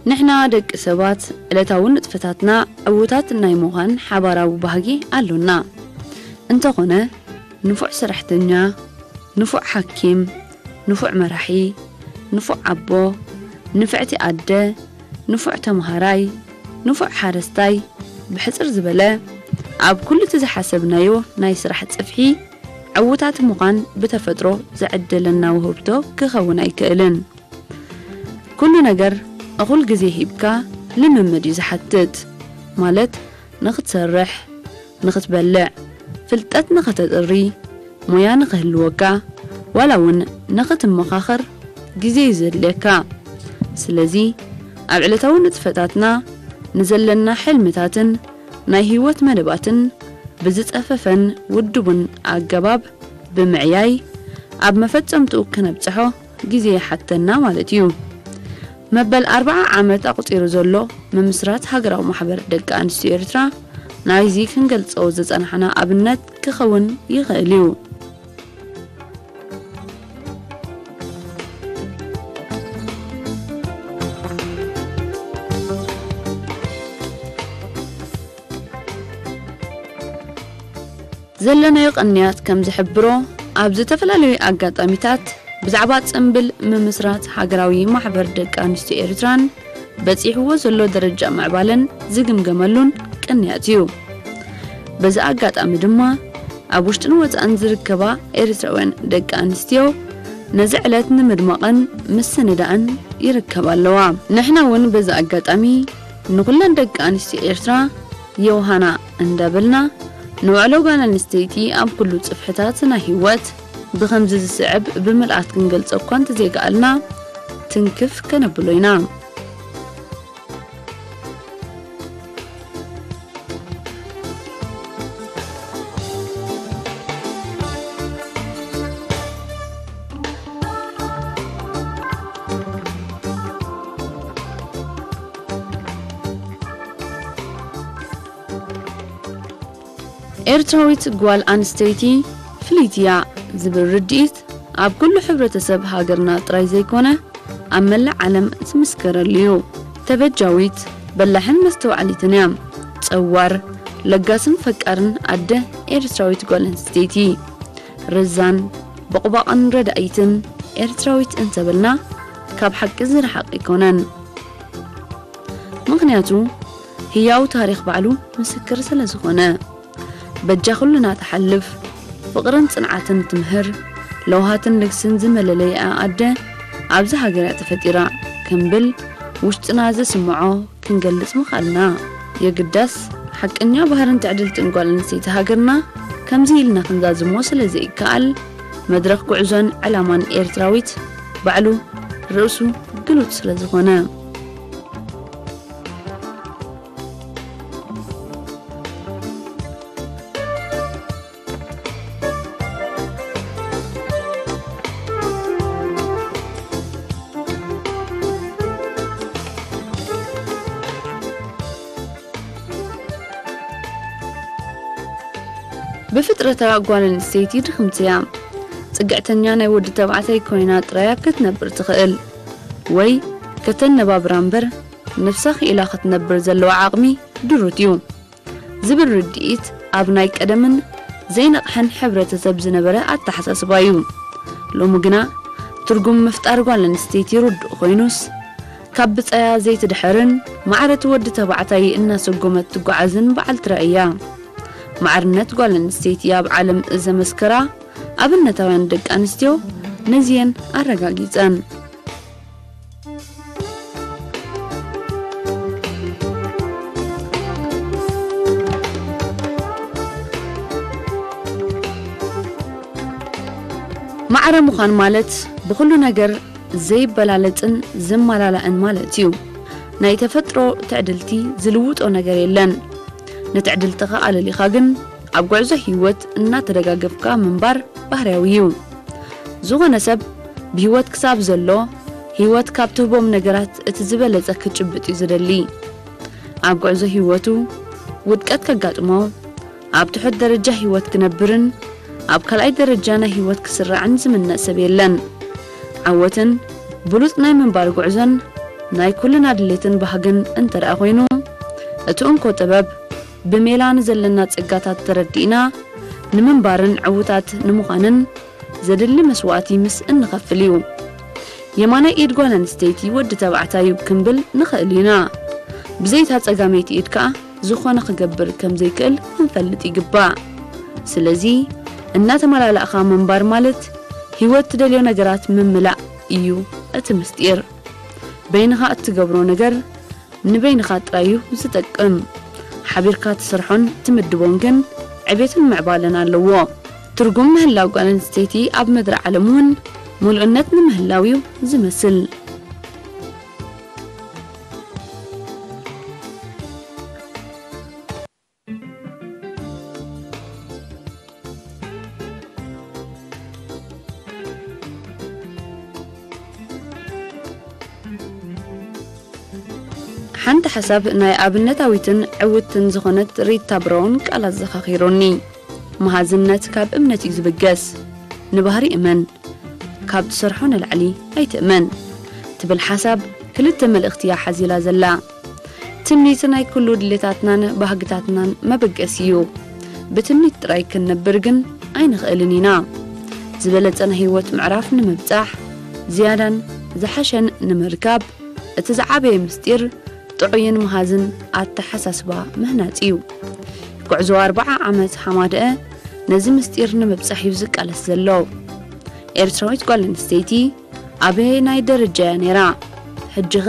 ንሕና ደቂ ሰባት ዕለታዊ ንጥፈታትና ዕዉታት ናይ ምዃን ሓባራዊ ባህጊ ኣሎና። እንተኾነ፣ ንፉዕ ሰራሕተኛ፣ ንፉዕ ሓኪም፣ ንፉዕ መራሒ፣ ንፉዕ ኣቦ፣ ንፍዕቲ ኣደ፣ ንፉዕ ተምሃራይ፣ ንፉዕ ሓረስታይ፣ ብሕጽር ዝበለ፣ ኣብ ኩሉ እቲ ዝሓሰብናዮ ናይ ስራሕ ጽፍሒ ዕዉታት ምዃን ብተፈጥሮ ዝዕደለና ውህብቶ ክኸውን ኣይክእልን። ኩሉ ነገር እኹል ግዜ ሂብካ ልምምድ እዩ ዝሓትት። ማለት ንኽትሰርሕ፣ ንኽትበልዕ፣ ፍልጠት ንኸተጥሪ፣ ሞያ ንኽህልወካ፣ ዋላ እውን ንኽትመኻኸር ግዜ እዩ ዘድልየካ። ስለዚ ኣብ ዕለታዊ ንጥፈታትና ንዘለና ሕልምታትን ናይ ህይወት መደባትን ብዝጸፈፈን ውድቡን ኣገባብ ብምዕያይ ኣብ መፈጸምትኡ ክነብጽሖ ግዜ ይሓተና ማለት እዩ። መበል ኣርብዓ ዓመት ኣቑጺሩ ዘሎ ምምስራት ሃገራዊ ማሕበር ደቂ ኣንስትዮ ኤርትራ ናይዚ ክንገልጾ ዝጸናሕና ኣብነት ክኸውን ይኽእል እዩ። ዘለናዮ ቅንያት ከም ዝሕብሮ፣ ኣብ ዝተፈላለዩ ኣጋጣሚታት ብዛዕባ ጽምብል ምምስራት ሃገራዊ ማሕበር ደቂ ኣንስትዮ ኤርትራን በጺሕዎ ዘሎ ደረጃ ምዕባለን ዝግምገመሉን ቅንያት እዩ። በዚ ኣጋጣሚ ድማ፣ ኣብ ውሽጥን ወጻእን ዝርከባ ኤርትራውያን ደቂ ኣንስትዮ ነዚ ዕለት ንምድማቕን ምስንዳእን ይርከባ ኣለዋ። ንሕና እውን በዚ ኣጋጣሚ ንኹለን ደቂ ኣንስትዮ ኤርትራ ዮሃና እንዳበልና፣ ንውዕሎ ጓል ኣንስተይቲ ኣብ ኩሉ ጽፍሕታት ናይ ህይወት ብኸምዚ ዝስዕብ ብምልኣት ክንገልጾ እኳ እንተዘይከኣልና፣ ትንክፍ ከነብሎ ኢና። ኤርትራዊት ጓል ኣንስተይቲ ፍልይቲ እያ ዝብል ርድኢት ኣብ ኩሉ ሕብረተሰብ ሃገርና ጥራይ ዘይኮነ፣ ኣብ መላእ ዓለም ዝምስከረሉ እዩ። ተበጃዊት፣ በላሕን መስተውዓሊትን እያ። ጸዋር፣ ለጋስን ፈቃርን ኣደ ኤርትራዊት ጓል ኣንስተይቲ። ረዛን፣ ቦቕባቕን ረዳኢትን ኤርትራዊት እንተበልና፣ ካብ ሓቂ ዝረሓቕ ኣይኮነን። ምኽንያቱ፣ ህያው ታሪኽ ባዕሉ ምስክር ስለ ዝኾነ። በጃ ኩልና ትሓልፍ፣ ፍቕርን ጽንዓትን ትምህር፣ ለውሃትን ልግስን ዝመለለይኣ ኣደ ኣብዚ ሃገር እያ ተፈጢራ ክንብል ውሽጥና ዘስምዖ ክንገልጽ ምኽኣልና። የግዳስ፣ ሓቀኛ ባህርን ትዕድልትን ጓል ኣንስተይቲ ሃገርና ከምዚ ኢልና ክንዛዝሞ ስለ ዘይከኣል፣ መድረኽ ጉዕዞን ዕላማን ኤርትራዊት ባዕሉ ርእሱ ግሉጽ ስለ ዝኾነ። ብፍጥረታ ጓል ኣንስተይቲ ድኽምቲ እያ። ጽግዕተኛ ናይ ወዲ ተባዕታይ ኮይና ጥራያ ክትነብር ትኽእል ወይ ከተነባብራ እምበር፣ ነፍሳ ክኢላ ክትነብር ዘለዋ ዓቕሚ ድሩት እዩ ዝብል ርድኢት ኣብ ናይ ቀደምን ዘይነቕሐን ሕብረተሰብ ዝነበረ ኣተሓሳስባ እዩ። ሎሚ ግና ትርጉም ምፍጣር ጓል ኣንስተይቲ ርዱእ ኮይኑስ፣ ካብ ብጻያ ዘይትድሐርን ማዕረቲ ወዲ ተባዕታይ እናሰጎመት ትጓዓዝን በዓልቲ ራእይ እያ። ማዕርነት ጓል ኣንስተይቲ ኣብ ዓለም ዘመስከራ ኣብነታውያን ደቂ ኣንስትዮ ነዚየን ኣረጋጊጸን። ማዕረ ምዃን ማለት ብኹሉ ነገር ዘይበላለጽን ዝመላላእን ማለት እዩ። ናይ ተፈጥሮ ትዕድልቲ ዝልውጦ ነገር የለን። ንትዕድልትኻ ኣለሊኻ ግን ኣብ ጉዕዞ ህይወት እናተደጋገፍካ ምንባር ባህርያዊ እዩ። ዝኾነ ሰብ ብህይወት ክሳብ ዘሎ፣ ህይወት ካብ ትህቦም ነገራት እቲ ዝበለጸ ክጭብጥ እዩ ዝደሊ። ኣብ ጉዕዞ ህይወቱ ውድቀት ከጋጥሞ፣ ኣብ ትሑት ደረጃ ህይወት ክነብርን ኣብ ካልኣይ ደረጃ ናይ ህይወት ክስራዕን ዝምነእ ሰብ የለን። ዓወትን ብሉጽ ናይ ምንባር ጉዕዞን ናይ ኩልና ድሌትን ባህግን እንተ ደኣ ኮይኑ፣ እቲ እንኮ ጥበብ ብሜላ ንዘለና ጸጋታት ተረዲእና ንምንባርን ዕዉታት ንምዃንን ዘድሊ መስዋእቲ ምስ እንኸፍል እዩ። የማናይ ኢድ ጓል ኣንስተይቲ ወዲ ተባዕታይ እዩ ክንብል ንኽእል ኢና። ብዘይታ ጸጋመይቲ ኢድ ከኣ ዝኾነ ክገብር ከም ዘይክእል ክንፈልጥ ይግባእ። ስለዚ እናተመላላእኻ ምንባር ማለት ህይወት ትደልዮ ነገራት ምምላእ እዩ እቲ ምስጢር። በይንኻ እትገብሮ ነገር ንበይንኻ ጥራይ እዩ ዝጠቅም። ሓቢርካ ትሰርሖን ትምድቦን ግን ዕቤትን ምዕባለን ኣለዎ። ትርጉም ምህላው ጓል ኣንስተይቲ ኣብ ምድሪ ዓለም እውን ምሉእነት ንምህላው እዩ ዝመስል። ሓንቲ ሓሳብ ናይ ኣብነታዊትን ዕውትን ዝኾነት ሪታ ብራውን ቃል ኣዘኻኺሮኒ። መሃዝነት ካብ እምነት እዩ ዝብገስ። ንባህሪ እመን፣ ካብ ትሰርሖ ንላዕሊ ኣይትእመን ትብል ሓሳብ ክልተ መልእኽቲ እያ ሓዚላ ዘላ። ትምኒት ናይ ኩሉ ድሌታትናን ባህግታትናን መበገሲ እዩ። ብትምኒት ጥራይ ክንነብር ግን ኣይንኽእልን ኢና። ዝበለጸ ናይ ህይወት ምዕራፍ ንምብጻሕ፣ ዝያዳን ዝሓሸን ንምርካብ፣ እቲ ዝዓበየ ምስጢር ጥዑይን መሃዝን ኣተሓሳስባ ምህናጽ እዩ። ጉዕዞ ኣርብዓ ዓመት ሓማደአ ነዚ ምስጢር ንምብጻሕ እዩ ዝቃለስ ዘሎ። ኤርትራዊት ጓል ኣንስተይቲ ኣበየናይ ደረጃ እያ ነይራ? ሕጂኸ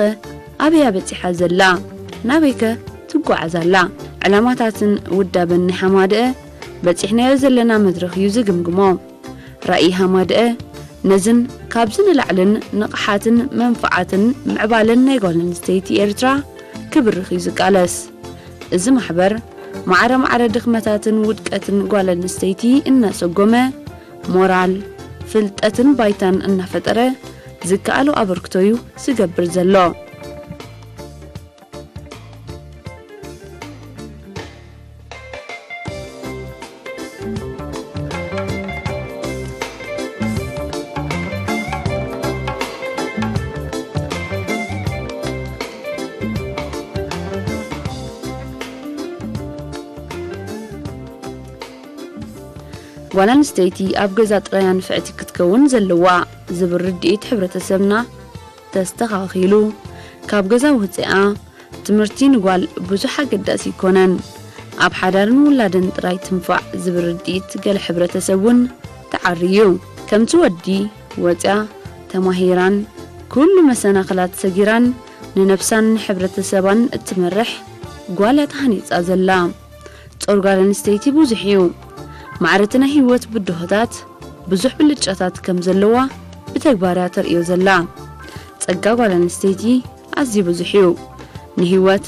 ኣበይ እያ በጺሓ ዘላ? ናበይከ ትጓዓዝ ኣላ? ዕላማታትን ውዳበን ናይ ሓማደአ በጺሕናዮ ዘለና መድረኽ እዩ ዝግምግሞ። ራእይ ሃማደአ ነዝን ካብዚ ንላዕልን ንቕሓትን መንፍዓትን ምዕባለን ናይ ጓል ኣንስተይቲ ኤርትራ ክብርኽ እዩ ዝቃለስ። እዚ ማሕበር ማዕረ ማዕረ ድኽመታትን ውድቀትን ጓል ኣንስተይቲ እናሰጎመ፣ ሞራል፣ ፍልጠትን ባይታን እናፈጠረ ዝከኣሎ ኣበርክቶ እዩ ዝገብር ዘሎ። ጓል ኣንስተይቲ ኣብ ገዛ ጥራያ ንፍዕቲ ክትከውን ዘለዋ ዝብል ርድኢት ሕብረተሰብና ተስተኻኺሉ፣ ካብ ገዛ ወፂኣ ትምህርቲ ንጓል ብዙሕ ኣገዳሲ ኣይኮነን፣ ኣብ ሓዳርን ውላድን ጥራይ ትንፋዕ ዝብል ርድኢት ገለ ሕብረተሰብ እውን ተዓርዩ። ከምቲ ወዲ ወፂኣ ተማሂራን ኩሉ መሰናኽላት ሰጊራን ንነብሳን ንሕብረተሰባን እትመርሕ ጓል እያ ተሃኒፃ ዘላ። ጾር ጓል ኣንስተይቲ ብዙሕ እዩ። ማዕረ እቲ ናይ ህይወት ብድሆታት ብዙሕ ብልጫታት ከም ዘለዋ ብተግባር እያ ተርእዮ ዘላ። ጸጋ ጓል ኣንስተይቲ ኣዝዩ ብዙሕ እዩ። ንህይወት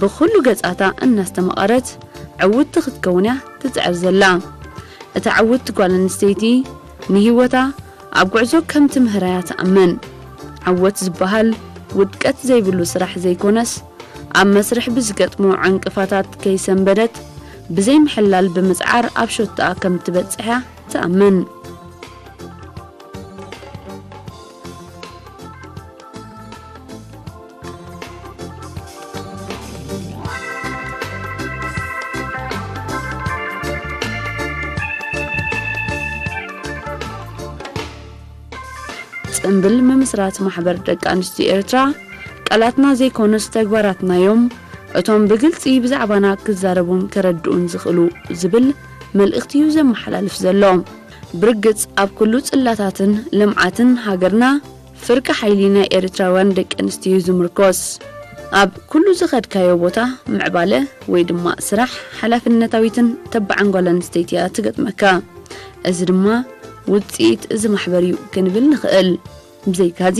ብኹሉ ገጻታ እናስተማቐረት ዕውትቲ ክትከውን እያ ትጽዕር ዘላ። እታ ዕውትቲ ጓል ኣንስተይቲ ንህይወታ ኣብ ጉዕዞ ከም ትምህራ እያ ትኣምን። ዓወት ዝበሃል ውድቀት ዘይብሉ ስራሕ ዘይኮነስ፣ ኣብ መስርሕ ብዝገጥሞ ዕንቅፋታት ከይሰንበደት ብዘይምሕላል ብምጽዓር ኣብ ሸቶኣ ከም ትበጽሕ እያ ትኣምን። ጽምብል ምምስራት ማሕበር ደቂ ኣንስትዮ ኤርትራ ቃላትና ዘይኮኑስ ተግባራትና እዮም እቶም ብግልጺ ብዛዕባና ክዛረቡን ከረድኡን ዝኽእሉ ዝብል መልእኽቲ እዩ ዘመሓላልፍ ዘሎ። ብርግጽ ኣብ ኩሉ ጽላታትን ልምዓትን ሃገርና ፍርቂ ሓይሊ ናይ ኤርትራውያን ደቂ ኣንስትዮ እዩ ዝምርኮስ። ኣብ ኩሉ ዝኸድካዮ ቦታ ምዕባለ ወይ ድማ ስራሕ ሓላፍነታዊትን ተባዕን ጓል ኣንስተይቲ እያ ትገጥመካ። እዚ ድማ ውጽኢት እዚ ማሕበር እዩ ክንብል ንኽእል። ብዘይካዚ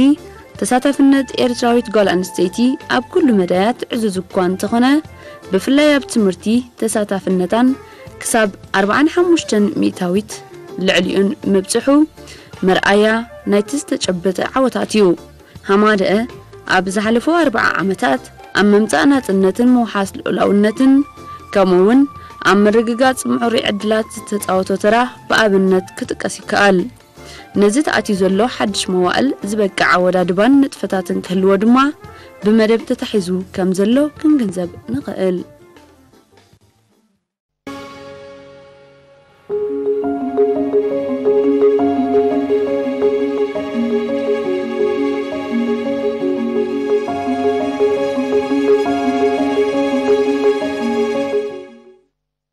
ተሳታፍነት ኤርትራዊት ጓል ኣንስተይቲ ኣብ ኩሉ መዳያት ዕዙዝ እኳ እንተኾነ፣ ብፍላይ ኣብ ትምህርቲ ተሳታፍነታን ክሳብ ኣርብዓን ሓሙሽተን ሚእታዊት ልዕሊኡን ምብጽሑ መርኣያ ናይቲ ዝተጨበጠ ዓወታት እዩ። ሃማደአ ኣብ ዝሓለፉ ኣርብዓ ዓመታት ኣብ ምምጻእ ናጽነትን ምውሓስ ልኡላውነትን፣ ከምኡ እውን ኣብ ምርግጋጽ ምዕሩይ ዕድላት ዝተጻወቶ ተራ ብኣብነት ክጥቀስ ይከኣል። ነዚ ተኣትዩ ዘሎ ሓድሽ መዋእል ዝበቅዕ ኣወዳድባን ንጥፈታትን ክህልዎ ድማ ብመደብ ተታሒዙ ከም ዘሎ ክንግንዘብ ንኽእል።